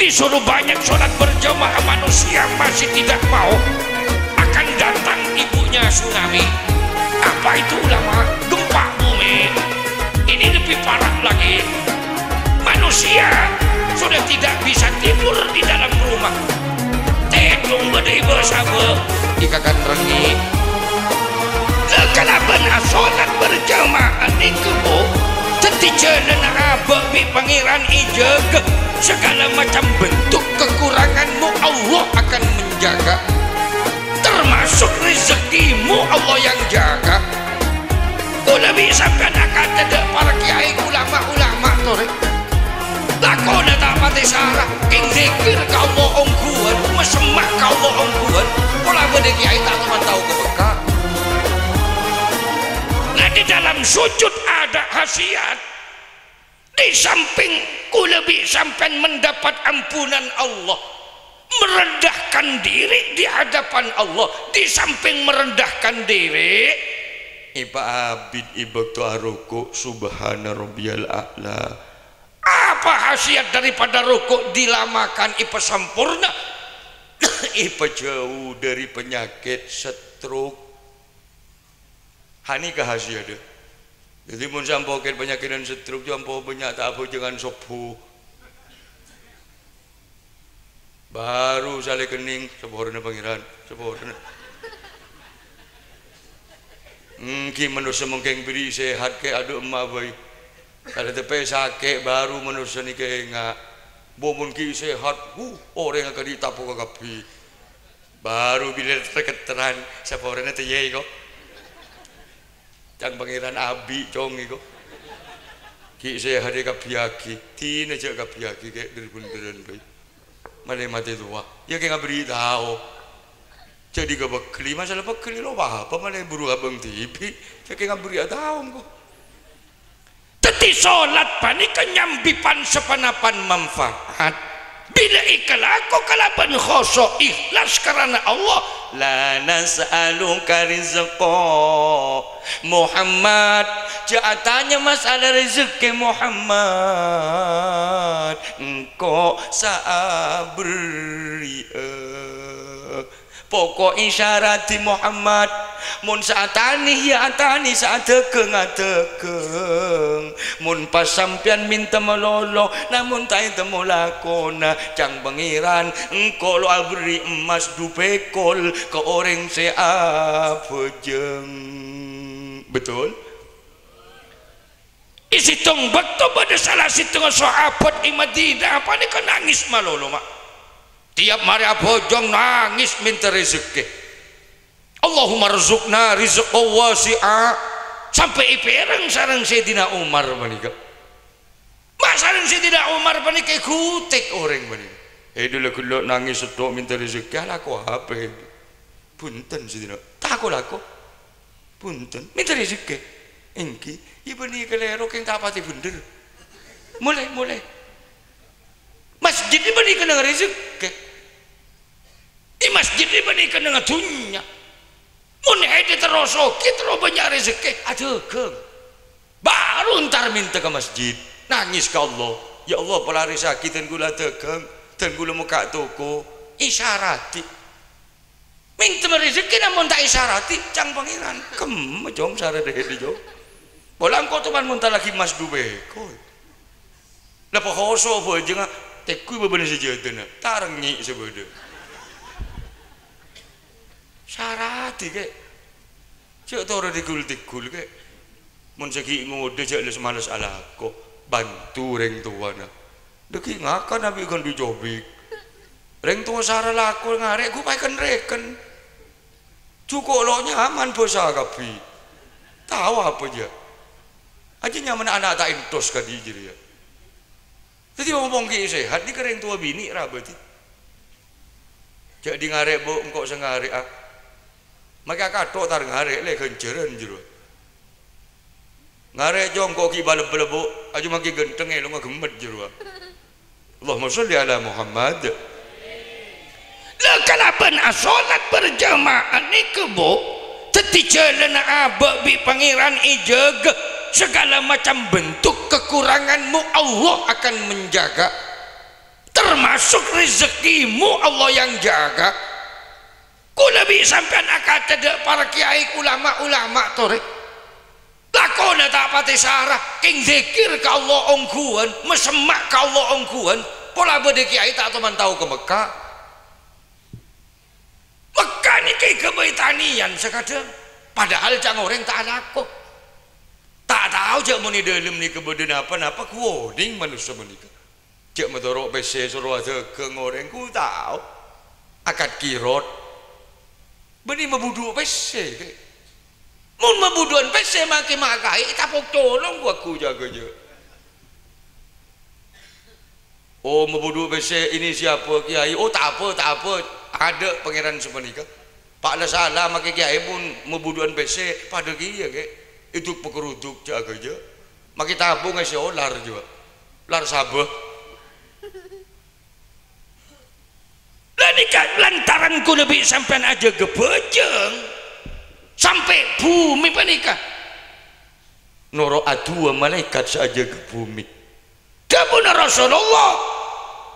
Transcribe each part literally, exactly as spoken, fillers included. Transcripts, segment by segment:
Disuruh banyak sholat berjamaah, manusia masih tidak mau. Akan datang ibunya tsunami. Apa itu, ulama? Gempa bumi. Ini lebih parah lagi. Manusia sudah tidak bisa tidur di dalam rumah. Tèdung bâdâ è bâsabâ. Èkakan rengngè'. Lah, kalabân asholat berjamaah nèka, Bu, dhâddhi jhâlân abâ' bi' Pangèran èjâgâ. Sagala macam bentuk kekuranganmu, Allah akan menjaga. Termasuk rezekimu, Allah yang jaga. Kaulâ bi' sampèyan akadhâ dâ' para kèyaè, ulama-ulama torè. Lakona ta' patè sara, kèng dzikir ka Allah ongghuwân, masemma' ka Allah ongghuwân. Pola bâdâ kèyaè ta' toman tao ka Mekkah. Nah, di dalam sujud ada khasiat. Di samping kaulâ bi' sampèyan mendapat ampunan Allah, merendahkan diri di hadapan Allah, di samping merendahkan diri, èpaabit è bâkto aruku', "Subhana rabbiyal a'la." Apa khasiat daripada ruku' dilamakan, èpasampurna? Èpajhâu dâri panyakèt stroke. Hanèka khasiadda. Dhâddhi, mon sè ampo kèng panyakèdhân stroke, jhâ' ampo bânnya' ta' abhâjângan sobbhu. Baru salè kennèng, saporana Pangèran, saporana. Èngghi manossa mangkèng bâri' sehat, kè adhu emma bhâi. Kalè teppè sakè', baru manossa nèka enga'. Bo mon ghi' sehat, huh, orèng akadhi' tapoka kabbhi. Baru bilâ ter-ketteran, saporana tèyè, ko'. Cang Pangèran abi', cong, ko'. Ghi' sehat èkabbhiyâghi, dinah jhâ' kabbhiyâghi, kè dhâr-bhendhârân bhâi. Malè matè towa, iyâ kèng abâri' tao. Jhâ' dikabhâghâli, masalah bhâghâli lo apa, malè buru abâng dhibi', jhâ' kèng abâri' tao, ko'. Dhâddhi, sholat panèka nyambi pan-saponapan manfaat. Bilâ èkalako kalabân khosyo', ikhlas karana Allah. La nas'aluka rizqa, Muhammad. Jhâ' atanya masalah rezekke, Muhammad. Engko' sè abherri'â. Poko' èsarati Muhammad, mon sè atanè, iyâ atanè, sè adhâghâng, adhâghâng. Mon pas sampèyan mènta malolo, namong ta' ètemmo lakona, cang Pangèran, engko' lo' abherri' emmas du pèkol ka orèng sè abhâjâng. Betul? È sèttong bâkto bâdâ sala sèttongnga sahabat è Madinah, panèka nangès malolo, ma'. Tiap marè abhâjâng nangès mènta rezekke. "Allahumma rzuqna rizqan wasi'a." Sampè' èpèrèng sareng Sayyidina Umar panèka. Ma' sareng Sayyidina Umar panèka èghutèk orèng panèka. È, dhulâ ghellâ' nangès sètto' mènta rezekke, alako apa? Bhunten, Sayyidina. Tako-lako. Bhunten, mènta rezekke. Èngghi, iyâ bânnè kalèro kèng ta' patè bhendher. Molè, molè. Masjid nèka bânnè kennengnga rezekke. È masjid nèka bânnè kennengnga dhunnya. Mon hèdhâ terro soghi, terro bânnya' rezekke, adhâghâng. Baru entar mènta ka masjid, nangès ka Allah. "Ya Allah, palarèssaghi dhân kaulâ adhâghâng, dhân kaulâ mokka' toko." Èsarati. Mènta rezekke namong ta' èsarati, cang Pangèran. Kemma, cong, sara dhâddhi, cong. Pola engko' toman montallaghi emmas du pèkol. La pahoso' bhâjângnga, tèngghu bâbâna sajâdâna, ta' rengngè' sè bâdâ. Sarati, kè. Jhâ' toro' tènggul-tènggul, kè. Mon sè ghi' ngodâ jhâ' les-males alako, bhânto rèng towana. Dhâggi' ngakan abit ghândhu cobik. Rèng towa sara lako ngarè' ghu paèken-rèken. Jhuko' lo' nyaman bhâsa kabbhi. Tao apa jâ? Ajâ nyaman ana' ta' èntos kadhi' jârèya. Dhâddhi omong ghi' sehat nèka rèng towa binè' ra bâdhi. Jhâ' dhi ngarè', Bu, engko' sè ngarè'a. Make akatho' tar ngarè', lè ghânjhârân jârowa. Ngarè' jhâ' engko' ghi' bâlâ-bâlâ, Bu, ajâ make ghântheng èlongnga ghemmet jârowa. Allahumma sholli ala Muhammad. La kalabân asholat berjamaah nèka, Bu, dhâddhi jhâlânna abâ' bi' Pangèran èjâgâ. Segala macam bentuk kekuranganmu, Allah akan menjaga. Termasuk rezekimu Allah yang jaga. Kaulâ bi' sampèyan akaca dâ' para kèyaè, ulama-ulama torè. Lakona ta' patè sara, kèng dzikir ka Allah ongghuwân, masemma' ka Allah ongghuwân, pola bâdâ kèyaè ta' toman tao ka Mekka. Mekka nèka èghâbây tanèyan sakadhâng, padahal ca'na orèng ta' alako. Ta' tao jâ' mon è dâlem nèka bâdâ napa-napa, ghu onèng manossa panèka. Jâ' matoro' pèssè soro adhâghâng orèng, ghu tao. Akad kirot. Bânnè mabudhu' pèssè, kè. Mon mabudhu'ân pèssè makè ma' kaè, ètapok colong, ghu aghu jâgâ jâ'. Oh, mabudhu' pèssè, ini siapa, Kiai? Oh, ta' apa, ta' apa. Adâ' Pangèran sapanèka. Pa' la sala makè kèyaè mon mabudhu'ân pèssè, padâ kèya, kè. Èduk pakaruduk jâgâ jâ'. Makè tabung è solar jâ'. Lar sabâ. La nèka lantaran kaulâ bi' sampèyan ajâgâ bhâjâng, sampè' bhumè panèka noro' adu'a malaèkat sè ajâgâ bhumè. Dhâbuna Rasulullah,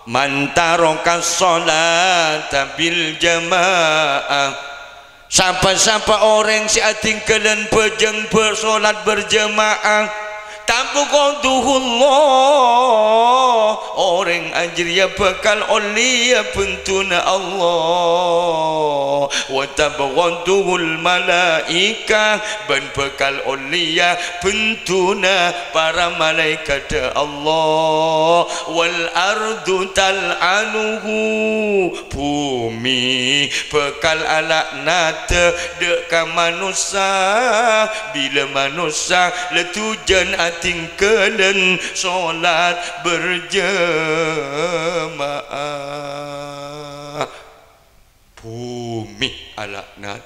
"Man taraka sholata bil jama'ah." Sapa-sapa orèng sè adhingghâlân bhâjâng bâ-, solat berjamaah, tabghaduhullah, orèng jârèya bhâkal ollèya bhântona Allah. Wa tabghaduhul malaikah, bân bhâkal ollèya bhântona para malaèkaddhâ Allah. Wal ardu tal'anuhu, bhumè bhâkal alaknat dâ' ka manossa, bilâ manossa la dhujân adhingghâlân solat berjamaah. Bhumè alaknat.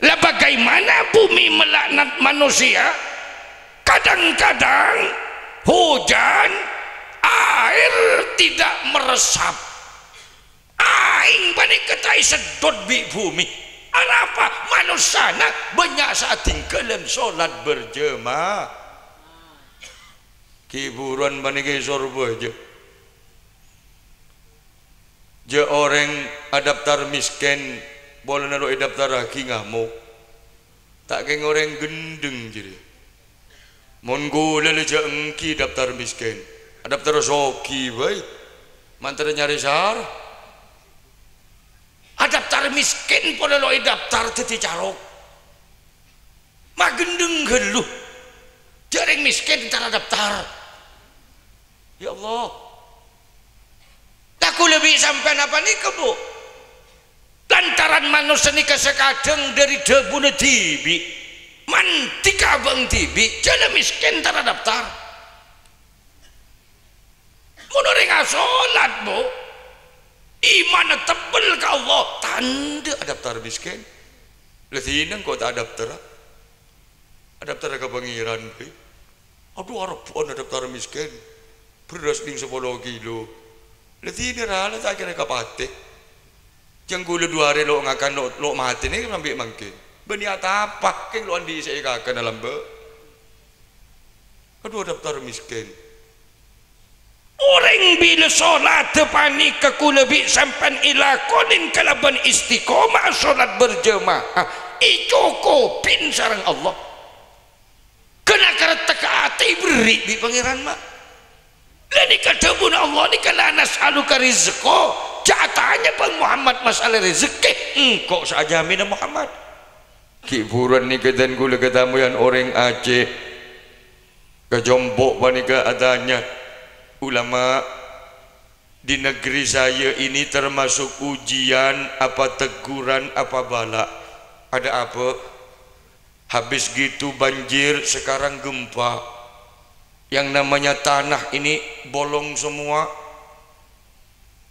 La bagaimana bumi melaknat manusia? Kadang-kadang hujan, air tidak meresap. Aèng panèka ta' èseddhot bi' bumi. Arapa? Manossana bânnya' sè adhingghâlân solat berjamaah. Ghi' buruwân panèka èsorbhâjâ. Jâ' orèng adaptar mèskèn, polana lo' èdaptarraghi ngamok. Ta' kèng orèng ghendheng jârèya. Mon ghulâ la jâ' èngghi daptar mèskèn, adaptar soghi bhâi. Mantarra nyarè sara. Adaptar mèskèn polana lo' èdaptar dhâddhi carok. Ma' ghendheng ghâllu. Jâ' rèng mèskèn entar adaptar. Ya Allah. La ghulâ bi' sampèyan apanèka, Bu? Lantaran manossa nèka sakadhâng dâri dhâbuna dhibi', mandhi ka abâ'na dhibi', jâ' la mèskèn entar adaptar. Mon orèng asolat, Bu, imanna tebbel ka Allah, tandhâ adaptar mèskèn. La dinah engko' ta' adaptarra. Adaptarra ka Pangèran bhâi. Adhu, arebbhu'ân adaptar mèskèn. Bherrâs nèng sapolo kilo. La dinah ra la ta' kèra kapatè. Jhâ' ghulâ du arè lo' ngakan, lo', lo' matè nèka sambi' mangkèn. Bânnè atapa, kèng lo' andi' sè èkakana lambâ'. Adhu, adaptar mèskèn. Orèng bilâ solat panèka ghulâ bi' sampèyan èlakonè kalabân istiqomah solat berjamaah, ècokobhi sareng Allah. Ghâna karettegghâ atè èberri' bi' Pangèran, ma'. La nèka dhâbuna Allah nèka, "La nas'aluka rizqa." Jhâ' atanya, Bhâng Muhammad, masalah rejhekkè, engko' sè ajâmina, Muhammad. Ghi' buruwân nèka dân ghulâ katamoyan orèng Aceh. Ka compo' panèka atanya, "Ulama, di negeri saya ini termasuk ujian apa teguran apa bala?" Ada apa? Habis gitu banjir, sekarang gempa. Yang namanya tanah ini bolong semua.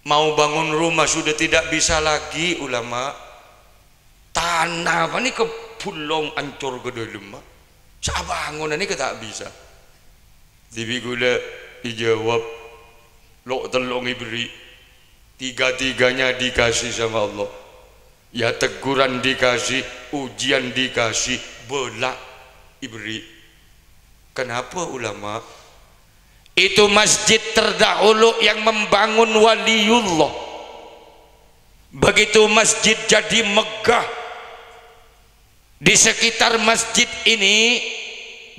Mau bangun rumah sudah tidak bisa lagi, ulama. Tana panèka bulong ancor ka dâlemma. Sè abângonanna nèka ta' bisa. Dhibi' ghulâ èjâwâb, lo' tello' èberri'. Tiga-tiganya dikasih sama Allah. Ya, teguran dikasih, ujian dikasih, bâlâ èberri'. Kenapa, ulama? Itu masjid terdahulu yang membangun waliullah. Begitu masjid jadi megah, di sekitar masjid ini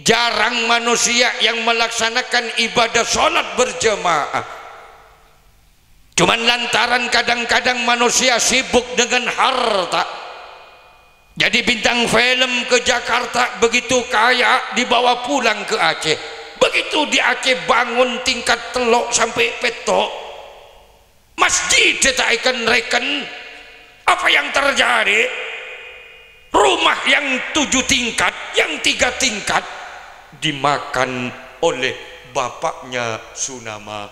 jarang manusia yang melaksanakan ibadah sholat berjamaah. Cuman lantaran kadang-kadang manusia sibuk dengan harta. Jadi bintang film ke Jakarta, begitu kaya dibawa pulang ke Aceh. Begitu di Aceh bangun tingkat tello' sampai petto'. Masjid ta' èken-rèken. Apa yang terjadi? Rumah yang tujuh tingkat, yang tiga tingkat dimakan oleh bapaknya Sunama.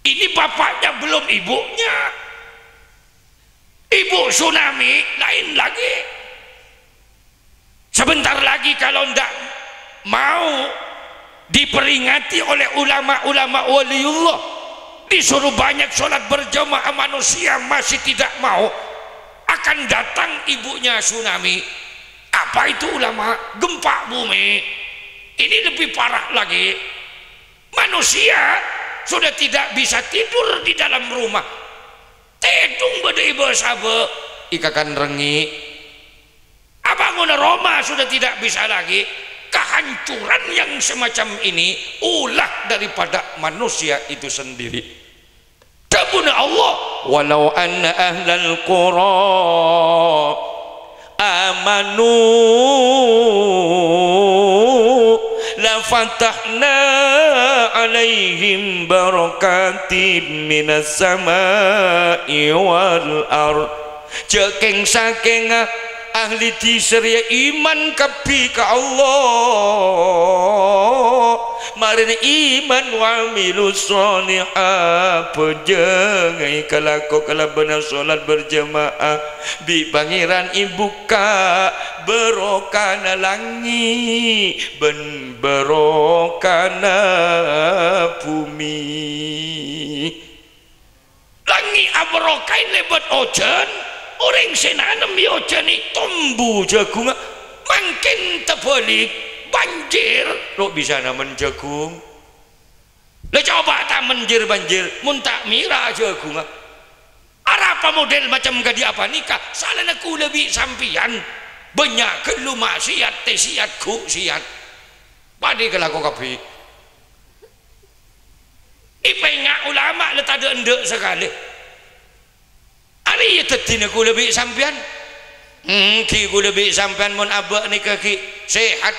Ini bapaknya, belum ibunya. Ibu Sunami lain lagi. Sebentar lagi kalau ndak mau diperingati oleh ulama-ulama waliullah, disuruh banyak sholat berjamaah, manusia masih tidak mau, akan datang ibunya Sunami. Apa itu ulama? Gempa bumi. Ini lebih parah lagi. Manusia sudah tidak bisa tidur di dalam rumah. Tèdung bâdâ è bâsabâ, èkakan rengngè'. Abângon roma sudah tidak bisa lagi. Kehancuran yang semacam ini ulah daripada manusia itu sendiri. Dhâbuna Allah, "Walau anna ahlal qura amanu lafatahna alaihim barakatim minas sama'i wal ard." Jhâ' kèng-sakèngnga ahli dhisa rèya iman kabbhi ka Allah. Marèna iman wa amilus shalihat, bhâjâng èkalako kalabân sholat berjamaah, bi' Pangèran èbukka' barokana langngè' bân barokana bhumè. Langngè' abarokah è lèbât ojhân, orèng sè nanem è ojhân è tombu jhâghungnga. Mangkèn tabhâlik, banjir, lo' bisa namen jhâghung. La coba' ta' menjir banjir, mon ta' mèra jhâghungnga. Arapa model macem kadhi' apanèka, salana kaulâ bi' sampèyan, bânnya' ghâllu maksiat, tè siat, ghu' siat. Padâ èkalako kabbhi. Èpènga' ulama la tadâ'-endâ' sakalè. Arèya dhâddhina kaulâ bi' sampèyan. Èngghi kaulâ bi' sampèyan mon abâ' nèka ghi' sehat.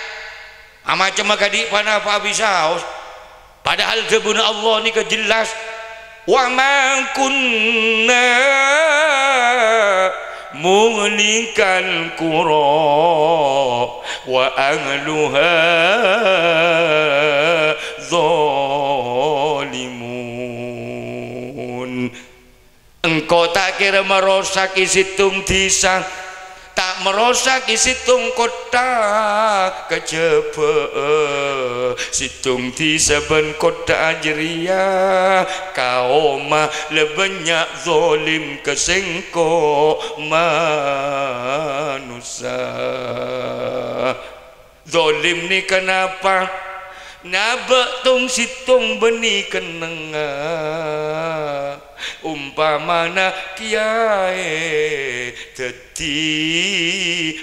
Amacemma kadhi' panapa'a bisaos. Padahal dhâbuna Allah nèka jelas, "Wa ma kunna muhlikal qura wa ahluha zalimun." Engko' ta' kèra marosak è sèttong dhisa, ta' marosak è sèttong kottha kajhâbhâ'â. Sèttong dhisa bân kottha jârèya kaomma la bânnya' zalim ka sèngko' manossa. Zalim nèka napa? Nabâ' tong-sèttong bânnè kennengnga. Ompamana kèyaè dhâddhi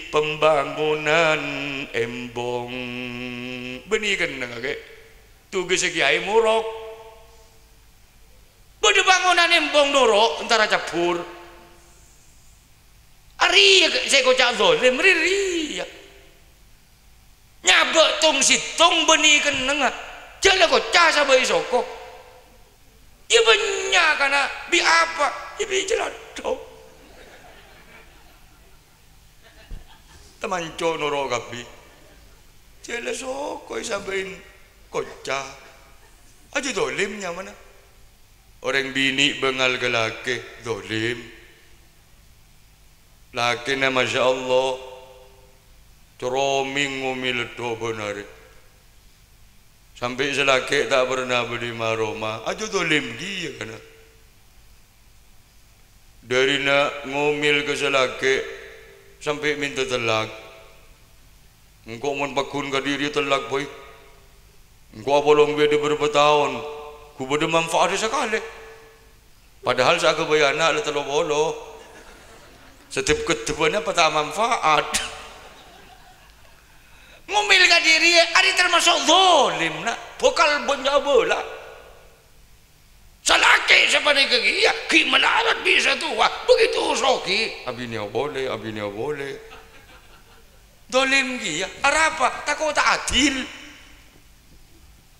pembangunan embong. Bânnè kennengnga, ghi? Tugassa kèyaè morok. Bâdâ bangonan embong noro' entara cabbhur. Arèya sè èkoca' zalim, rèya. Nyabâ' tong-sèttong bânnè kennengnga. Jhâ' la koca' sabâ' è soko. Iyâ bânnya' kana', bi' apa? Iyâ bi' jhâlâdhâ. Tamanco' noro' kabbhi. Jhâ' la soko èsabâ'in koca'. Ajâ zalim nyamana. Orèng binè' bângal ka lakè, zalim. Lakèna, masya Allah, coromèng ngomèl ḍu bân arè. Sampè' sè lakè' ta' pernah bâḍhi ma-roma, ajâ zalim kèya kana'. Ḍârina ngomèl ka sè lakè' sampè' mènta tellak. Engko' mon paggun ka dhiri' tellak, boy. Engko' apolong biyâ bârâmpa taon, ghu bâdâ manfaatdhâ sakalè. Padahal sè aghâbây ana' la tello polo. Sedep-kedep bâ'na apa ta' manfaat? Ngomel ka dhiri' arèya tamaso' dholim, na'. Bhâkal bânnya' abâlâ. Salakè sapanèka kèya, ghi' malarat bisa towa, begitu soghi. Abinèa polè, abinèa polè. Dholim kèya, arapa? Tako' ta' adil.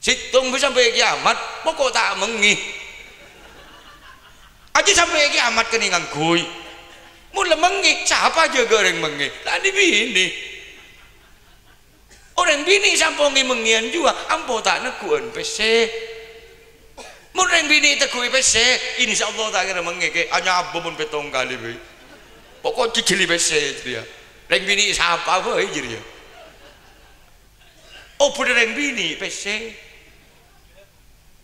Sèttong bi' sampè' kiamat, poko' ta' mengngè. Ajjhâ sampè' kiamat kennèng ngangghuy. Mon la mengngè, sapa jâgâ orèng mengngè? La anè binè. Orèng binè' sampon ngè-mengngèyan jhuwa, ampo ta' negghu'ân pèssè. Mon rèng binè' tegghu'i pèssè, insyaallah ta' kèra mengngè kè anyabâ mon pèttong kalè bhâi. Poko' jhijhilè pèssè jârèya. Rèng binè' sapa bhâi jârèya? Oh, bhender rèng binè' pèssè.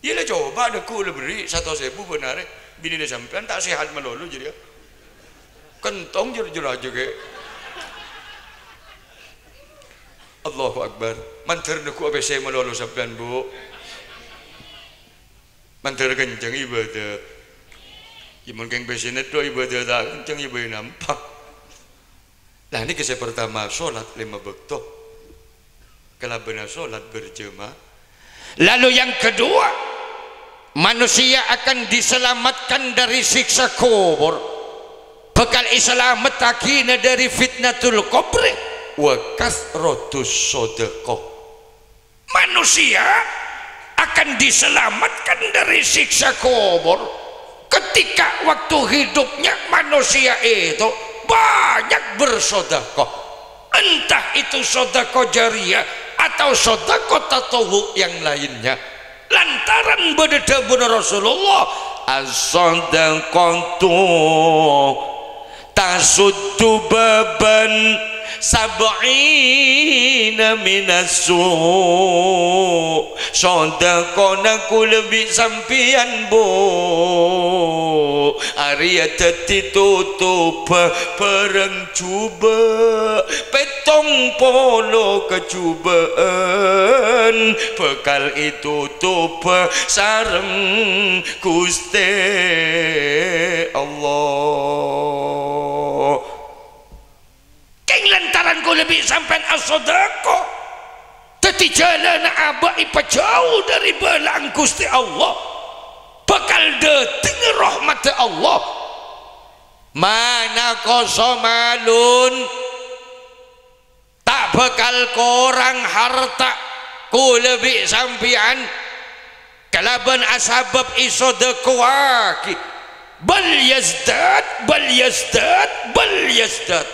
Iyâ la, coba dâgghu' la berri' satos èbu bân arè, binèna sampèyan ta' sehat malolo jârèya. Kentong jur-jur ajâ kè. Allahu Akbar. Mandhâr negghu'a pèssè malolo sampèyan, Bu. Mandhâr kenceng ibâdâ. Yâ, mon kèng pèssèna tho' ibâdâ ta' kenceng, yâ bhâi nampa. Lah, nèka sè partama, sholat lèma bâkto. Kalabâna sholat berjamaah. Lalu yang kedua, manusia akan diselamatkan dari siksa kubur. Bhâkal èsalamettaghina dâri fitnatul qabri wa katsratus shadaqah. Manusia akan diselamatkan dari siksa kubur ketika waktu hidupnya manusia itu banyak bersedekah. Entah itu sedekah jariah atau sedekah tatawwu yang lainnya. Lantaran bâdâ dhâbuna Rasulullah, "As-sadaqatu tasuddu baban sab'ina minas su'." Sodakona kulâ bi' sampèyan, Bu, arèya dhâddhi totobhâ bârâng jhubâ'. Pèttong polo kajhubâ'ân bhâkal ètotobhâ sareng Ghustè Allah. Kèng lantaran kulâ bi' sampèyan asodako, dhâddhi jhâlânna abâ' èpajhâu dâri bhâlâ'ân Ghustè Allah, bhâkal dhâtengnga rahmaddhâ Allah. Manakoso malun. Ta' bhâkal korang harta kulâ bi' sampèyan kalabân asabâb èsodakowaghi. Bal yazdad, bal yazdad, bal yazdad.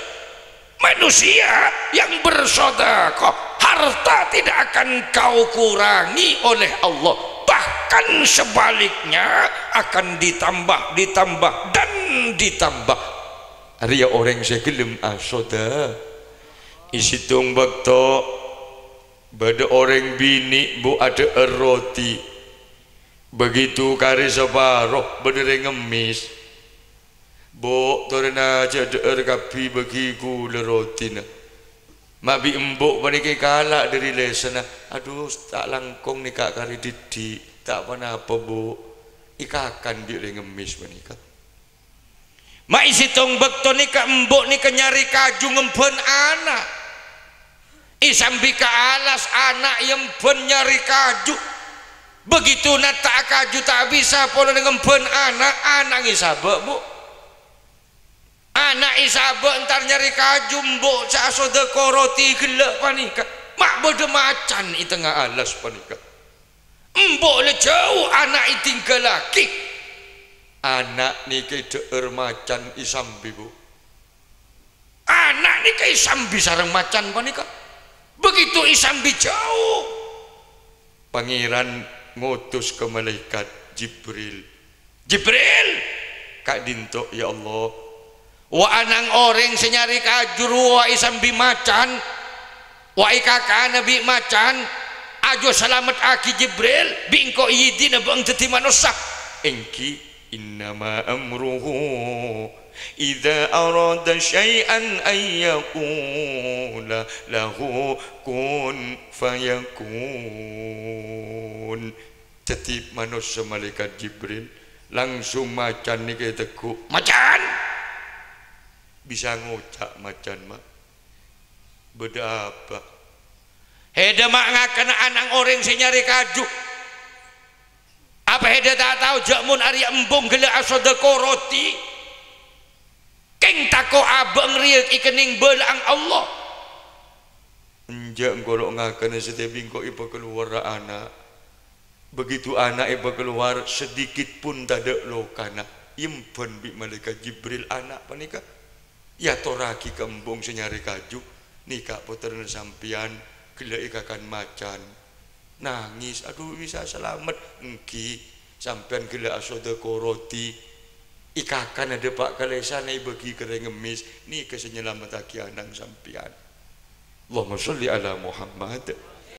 Manusia yang bersedekah, harta tidak akan kau kurangi oleh Allah, bahkan sebaliknya akan ditambah, ditambah, dan ditambah. Arèya orèng sè ghellem asoda. È sèttong bâkto, bâdâ orèng binè', Bu, adhâ'âr roti. Begitu karè saparo, bâdâ rèng ngemmès. "Bu, torè ajhâ' dhâ'âr kabbhi bâgi kulâ rotina." Ma' bi' embu' panèka èkala' dâri lèsanna, "Adhu, ta' langkong nèka karè dhiddhi', ta' ponapa, Bu." Èkakan bi' rèng ngemmès panèka. Ma' è sèttong bâkto nèka embu' nèka nyarè kaju ngembhân ana'. Èsambi ka alas, ana' èembhân nyarè kaju. Begitu natta'a kaju ta' bisa polana ngembhân ana', ana' ngèsabâ', Bu. Ana' èsabâ' entar nyarè kaju, embu' sè asodako roti ghellâ' panèka. Ma' bâdâ macan è tengnga alas panèka. Embu' la jhâu ana' ètingghâllaghi. Ana' nèka èdhâ'âr macan èsambi, Bu. Ana' nèka èsambi sareng macan panèka. Begitu èsambi jhâu, Pangèran ngotos ka malaèkat Jibril. "Jibril!" "Ka'dinto, ya Allah." "Wa' ana'na orèng sè nyarè kaju rowa èsambi macan, wa' èkakana bi' macan, ajhu salamettaghi Jibril, bi' engko' èyidina bâ'na dhâddhi manossa." "Èngghi, innama amruhu Idza arada syai'an an yaqula lahu kun fayakun. Dhâddhi manossa malaikat Jibril langsung macan nèka ètegghu', "Macan!" Bisa ngoca' macan, ma'. Bâdâ apa? Hèdâ ma' ngakanna ana'na orèng sè nyarè kaju. Apa hèdâ ta' tao jâ' mon arèya embung ghellâ' asodako roti? Kèng tako' abâ' rèya èkennèng bâlâ'ân Allah. Enjâ' engko' lo' ngakanna satèya bi' engko' èpakalowara ana'. Begitu ana' èpakalowar, sedikit pun tadâ' lokana. Èemban bi' malaikat Jibril ana' panèka. Èyatorraghi ka embung sè nyarè kaju, "Nèka pottrana sampèyan ghellâ' èkakan macan." Nangès, "Adhu, bisa salamet?" "Èngghi, sampèyan ghellâ' asodako roti, èkakan adâpa' kalèsanna èbâghi ka rèng ngemmès, nèka sè nyalamettaghi ana'na sampèyan." Allahumma sholli ala Muhammad.